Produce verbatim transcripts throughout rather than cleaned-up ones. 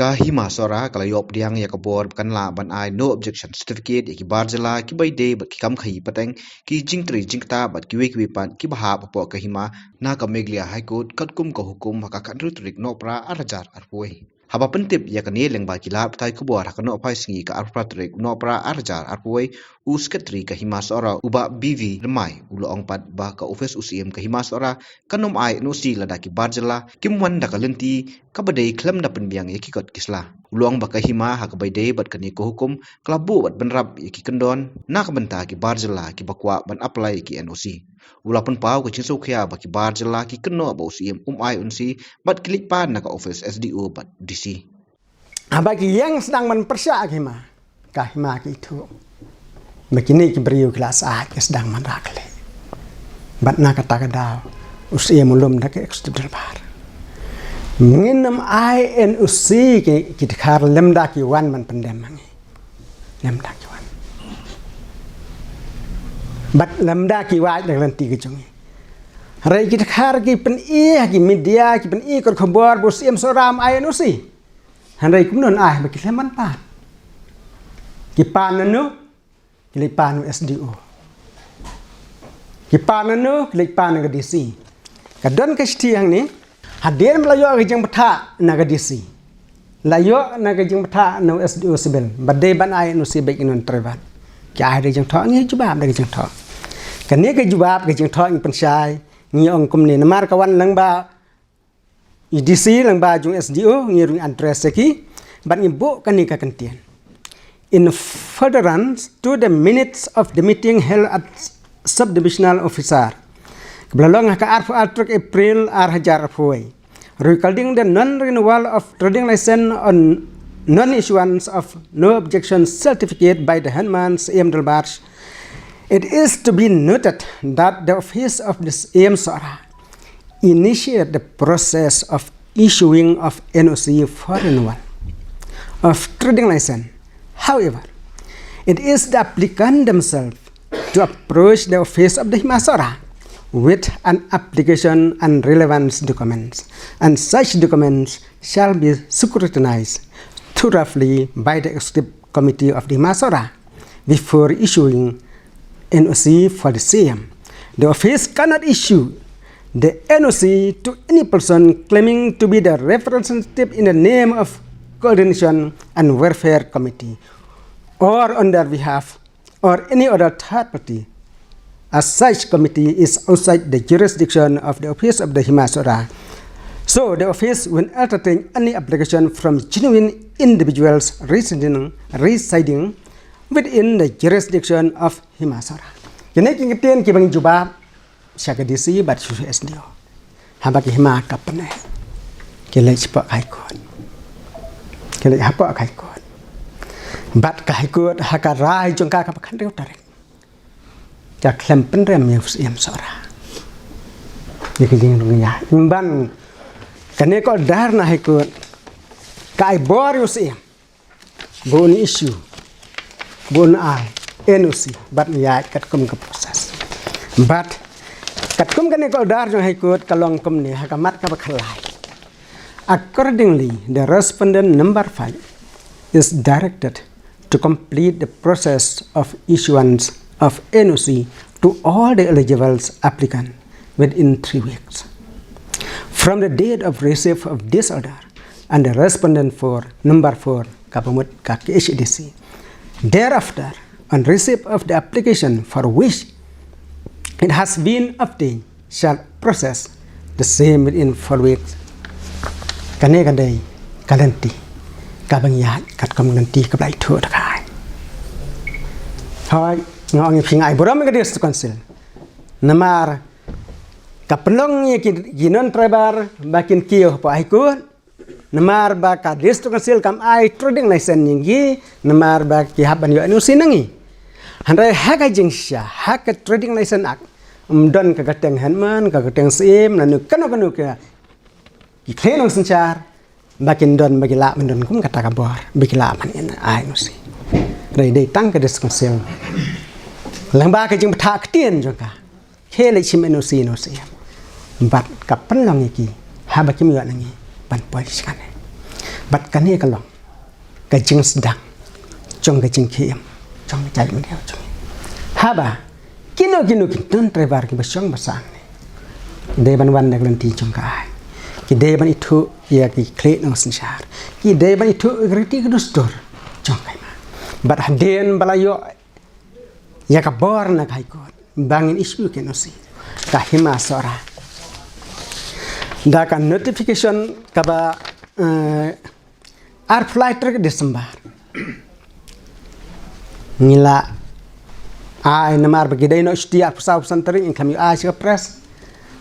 Ka Hima Sohra ka la ïoh pdiang ïa ka bor ba kan lah ban ai no objection certificate ïa ki bar jylla kiba ïadei bad ki kam khaïi pateng, ki jingtrei jingktah bad kiwei kiwei pat kiba hap hapoh ka hima na ka Meghalaya High Court, katkum ka hukum ha ka khathynriew tarik Nohprah ar hajar arphew wei. Haba pyntip ïa kane lyngba ki lad pathai khubor ha ka Nohphaisngi ka arphew phra tarik Nohprah ar hajar arphew wei, u Secretary ka Hima Sohra u Bah B V Rymbai u la ong pat ba ka ophis u Syiem ka Hima Sohra kan ym ai N O C lada ki bar jylla kim wan da ka lynti kaba dei khlem da pynbiang ïa ki kot ki sla. U la ong ba ka hima ha kaba ïadei bad kane ka hukum ka la buh bad bynrap ïa ki kyndon na ka bynta ki bar jylla kiba kwah ban apply ïa ki N O C. U la pynpaw ka jingsngewkhia ba ki bar jylla ki kynnoh ba u Syiem um ai N O C bad ki leit pan na ka ophis S D O bad D C. Haba ki ïeng sdang ban pyrshah ka hima, ka hima ki ithuh ba kine ki briew ki la sah, ki sdang ban rah kylli. Bad na kata ka daw u Syiem u lum da ka Executive Dorbar. Ngin ym ai N O C ki, ki dkhar lymda ki wan ban pyndem ha ngi. Lymda ki wan. Bad lymda ki wad da ka lynti ka jong ngi. Hynrei ki dkhar ki pyni ha ki media, ki pyni kot khubor ba u Syiem Sohra um ai N O C. Hynrei kumno ngi ai ba ki leh man pan? Ki pan nanu, ki leit pan u S D O. Ki pan nanu, ki leit pan na ka D C. Ka don ka shithi hangne, hadien ba la ïoh ka jingbthah na ka D C, la ïoh na ka jingbthah na u S D O Civil ba dei ban ai N O C bad ki non tribal. Ki ai da ka jingthoh, ngi jubab da ka jingthoh. Kane ka jubab, ka jingthoh ngi pynshai, ngi ong kumne, namar ka wan lyngba i D C lyngba jong S D O, ngi ruh ngi address ïa ki bad ngi buh kane ka kyntien. In furtherance to the minutes of the meeting held at Subdivisional Officer, kaba la long ha ka arphew ar tarik April ar hajar arphew wei, regarding the non-renewal of trading license on non-issuance of no objection certificate by the Hynman Syiem Dorbar, it is to be noted that the office of the Syiem Sohra initiate the process of issuing of N O C for renewal of trading license. However, it is the applicant themselves to approach the office of the Hima Sohra with an application and relevant documents, and such documents shall be scrutinized thoroughly by the executive committee of the Hima Sohra before issuing N O C for the same. The office cannot issue the N O C to any person claiming to be the representative in the name of Coordination and Welfare Committee or on their behalf or any other third party, as such committee is outside the jurisdiction of the office of the Hima Sohra. So the office will entertain any application from genuine individuals residing, residing within the jurisdiction of Hima Sohra. Kine ki kyntien kiba ngi jubab sha ka D C bad sha u S D O. Haba ki hima ka pyneh, ki leit shapoh ka High Court. Ki leit hapoh ka High Court. Bad ka High Court ha ka rai jong ka kaba khathynriew tarik, ka khlem pynrem ïa u Syiem Sohra ïa ka jingrung ïa. Pynban kane ka order na High Court ka ai bor ïa u Syiem ba un issue, ba un ai N O C bad un ïaid katkum ka process. Bad katkum kane ka order jong High Court ka long kumne ha ka mat kaba khatlai. Accordingly, the respondent number five is directed to complete the process of issuance of N O C to all the eligible applicants within three weeks from the date of receipt of this order, and the respondent for number four, kaba mut ka K H A D C, thereafter, on receipt of the application for which it has been obtained, shall process the same within four weeks. Kane ka dei ka lynti kaba ngi ïaid katkum ka lynti kaba la ïathuh da ka aiñ. Hooid, nga ong ïa phi, nga ai burom ïa ka District Council namar ka pynlong ïa ki, ki non-tribal ba kin kiew hapoh High Court. Namar ba ka District Council kam ai trading license ïa ngi, namar ba ki hap ban ïoh N O C na ngi. Hynrei ha ka jingshisha, ha ka Trading License Act, ym don ka kyrteng Hynman, ka kyrteng Syiem, lane kano kano ka, ki khlei nongsynshar ba kin don, ba ki lah ban don kum kata ka bor ba ki lah ban ai N O C. Hynrei dei tang ka District Council lyngba ka jingbthah ktien jong ka, ki leit shim N O C, N O C. Bad ka pynlong ïa ki haba kim ïoh na ngi ban poi shane. Bad kane ka long ka jingsdang jong ka jingkhie em jong ka jaitbynriew jong ngi. Haba kino kino ki non-tribal kiba shong ba sah hangne, ki dei ban wan da ka lynti jong ka aiñ, ki dei ban ithuh ïa ki khlieh nongsynshar, ki dei ban ithuh ïa ka riti ka dustur jong ka hima. Bad hadien ba la ïoh ïa ka bor na ka High Court ba ngin issue ka N O C, ka Hima Sohra, da ka notification kaba, eh, arphew lai tarik December, ngi la ai, namar ba ki dei noh shuti arphew saw arphew san tarik, ngim kham ïoh ai sha ka press.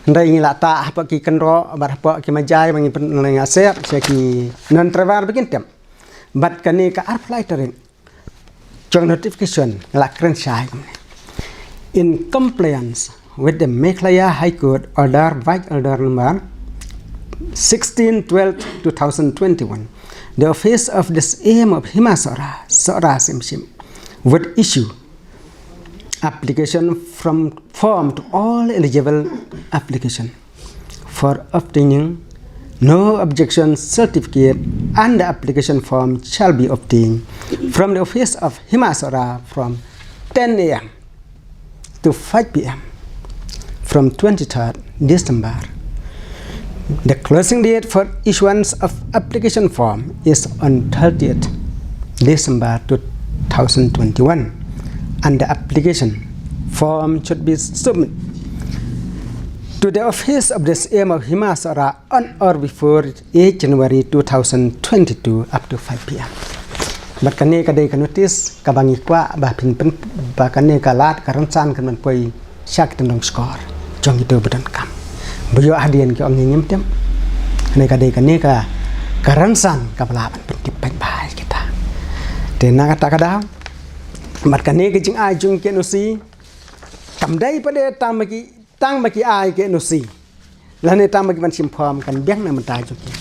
Hynrei ngi la tah hapoh ki kynroh bad hapoh ki majai ba ngi pynlong ïa sep sha ki non-tribal ba kin tem. Bad kane ka arphew lai tarik jong notification la kren shai kumne: In compliance with the Meghalaya High Court order, Vice Order number sixteen twelve two thousand twenty-one, the office of the C M of Hima Sohra, Sohra Simshim, would issue application from form to all eligible application for obtaining no objection certificate, and the application form shall be obtained from the office of Hima Sohra from ten a m to five p m from twenty-third December. The closing date for issuance of application form is on thirtieth December two thousand twenty-one, and the application form should be submitted to the office of the C M of Hima Sohra on or before eighth January two thousand twenty-two up to five p m. Bad kane ka dei ka notice kaba ngi kwah ba phin pyn, ba kane ka lad ka rynsan kan poi sha ki tyndong shkor jong kito ba donkam. Ba ïoh hadien ki ong ngim tem. Kane ka dei kane ka, ka rynsan kaba lah ban pyntip paidbah ïa kita. Te na kata ka daw, bad kane ka jingai jong ki N O C kam dei pat de tang ba ki, tang ba ki ai ki N O C lane tang ba ki ban shim form kan biang na bynta jong ki.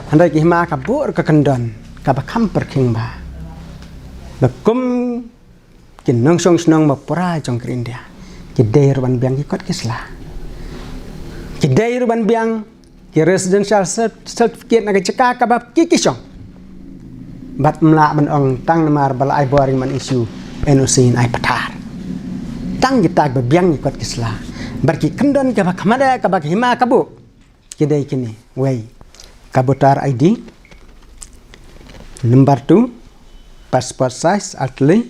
Hynrei ka hima ka buh ka kyndon kaba kham pyrkhing ba, ba kum ki nongshong shnong ba pura jong ka ri India, ki dei ruh ban biang ki kot ki sla, ki dei ruh ban biang ki residential cert-, certificate na ka jaka kaba ki ki shong. Bad ym lah ban ong tang namar ba la ai bor ngin issue N O C ngin ai pathar. Tang kita ba biang ki kot ki sla. Bad ki kyndon kaba kham dei kaba ka hima ka buh ki dei kine: wei, ka voter I D; number two, passport size artylli;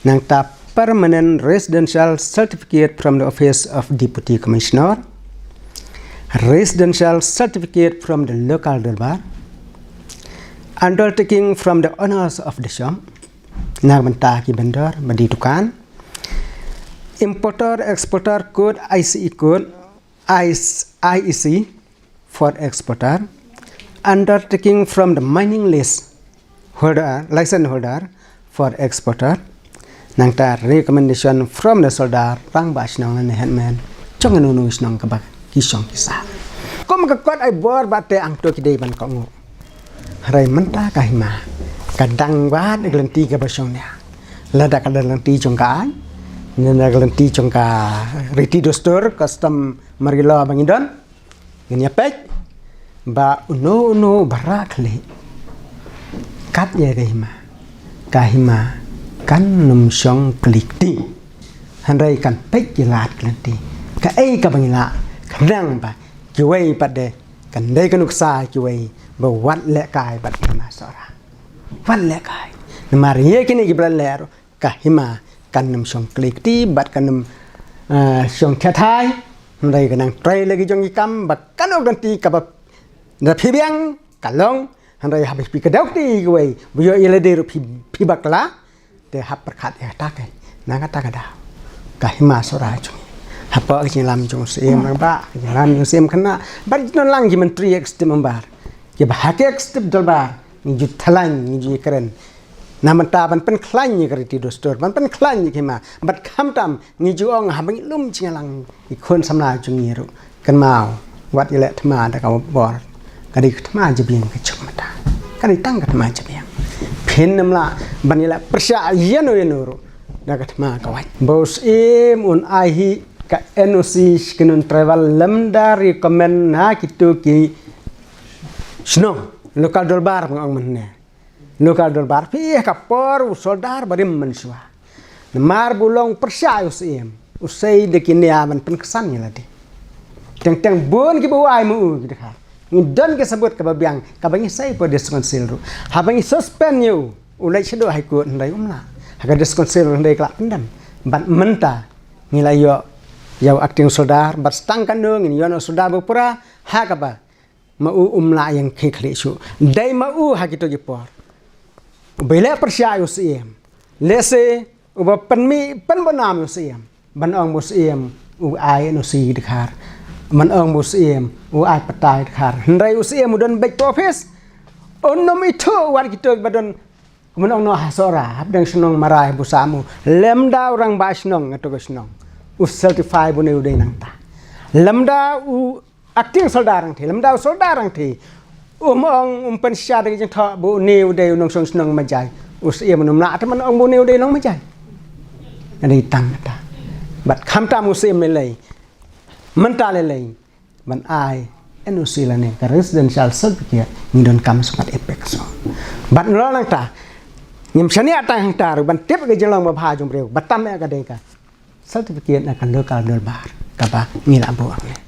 nangta permanent residential certificate from the office of Deputy Commissioner, residential certificate from the local dorbar, undertaking from the owners of the shop, na ka bynta ki vendor ba die dukan, importer exporter code, I C E code, I E C for exporter, undertaking from the mining lease holder, license holder for exporter, nangta recommendation from the sordar, rangbah shnong lane headman jong kano kano ka shnong kaba ki shong ki sah. Kum ka kot ai bor ba te hangto ki dei ban kohnguh. Hynrei mynta ka hima ka dang wad ka lynti kaba shongnia. Lada ka lynti jong ka aiñ, lada ka lynti jong ka riti dustur, custom, margi law ba ngi don, ngin ïa peit ba uno uno ba rah khlieh kat ïa ka hima, ka hima kan ym shong kli kti. Hynrei kan peit ki lad ki lynti kaei kaba ngi lah, khnang ba kiwei pat de kan dei ka nuksa kiwei ba wat lehkai bad ka hima Sohra. Wat lehkai. Namar ïa kine kiba la leh ruh ka hima kan ym shong kli kti bad kan ym, eh, shong khathai. Hynrei ka nang trei la ki jong ki kam ba kano ka lynti kaba da phi biang ka long. Hynrei haba phi kdew kti kiwei ba ïoh ïa lade ruh phi, phi bakla. Te hap pyrkhat ïa kata ka, na kata ka daw ka hima Sohra jong ngi, hapoh ka jingïalam jong u Syiem Rangbah, ka jingïalam jong u Syiem Khynnah bad ki don lang ki myntri executive member kiba ha ka executive dorbar ngi ju thalan, ngi ju kren na bynta ban pynkhlaiñ ïa ka riti dustur, ban pynkhlaiñ ïa ka hima. Bad khamtam ngi ju ong haba ngi lum jingïalang ki khun samla jong ngi ruh, kynmaw, wat ïaleh thma da ka bor. Ka dei ka thma jabieng ka jong mynta. Ka dei tang ka thma jabieng. Phin ym lah ban ïaleh pyrshah ïano ïano ruh da ka thma ka wait. Ba u Syiem un ai hi ka N O C sha ki non-tribal lymda recommend na kito ki shnong. Local Dorbar ba nga ong mynne. Local Dorbar phi ïa ka por u soldar ba rim mynshuwa. Namar ba u long pyrshah ïa u Syiem. U sei da ki nia ban pynksan ïa lade. Teng teng bun kiba u ai ma u ki dkhar. Ngi don ki sabut kaba biang kaba ngi sei ha District Council ruh. Haba ngi suspend ïa u, u leit shaduh High Court hynrei um lah. Ha ka District Council hynrei ka la pyndem. Bad mynta ngi la ïoh ïa u acting soldar bad tang katno ngin ïoh u soldar ba pura ha kaba ma u um lah ïeng khlieh shuh. Dei ma u ha kito ki por. Uba leh pyrshah ïa u Syiem. Lehse uba pynmih pynbna ïa u Syiem. Ban ong ba u Syiem u ai N O C dkhar. Ban ong ba u Syiem u ai patta dkhar. Hynrei u Syiem u don beit ha office. Un ym ithuh wat kito ba don. Kumno ong noh ha Sohra, hapdeng shnong Marai, Busamu. Lymda u rangbah shnong, nga to ka shnong. U certify ba une u dei nangta. Lymda u acting soldar Rangthie, lymda u soldar Rangthie. Um ong, um pynshai da ka jingthoh ba une u dei u nongshong shnong Majai. U Syiem um lah te ban ong ba une u dei nong Majai. Nga dei tang kata. Bad khamtam u Syiem lei lei. Mynta lei lei. Ban ai N O C lane ka residential certificate ngi donkam sngewthuh apex. Bad nalor nangta ngim shaniah tang hangta ruh ban tip ka jinglong babha jong u briew ba tam ïa ka dei ka certificate na ka local dorbar kaba ngi la buh hangne.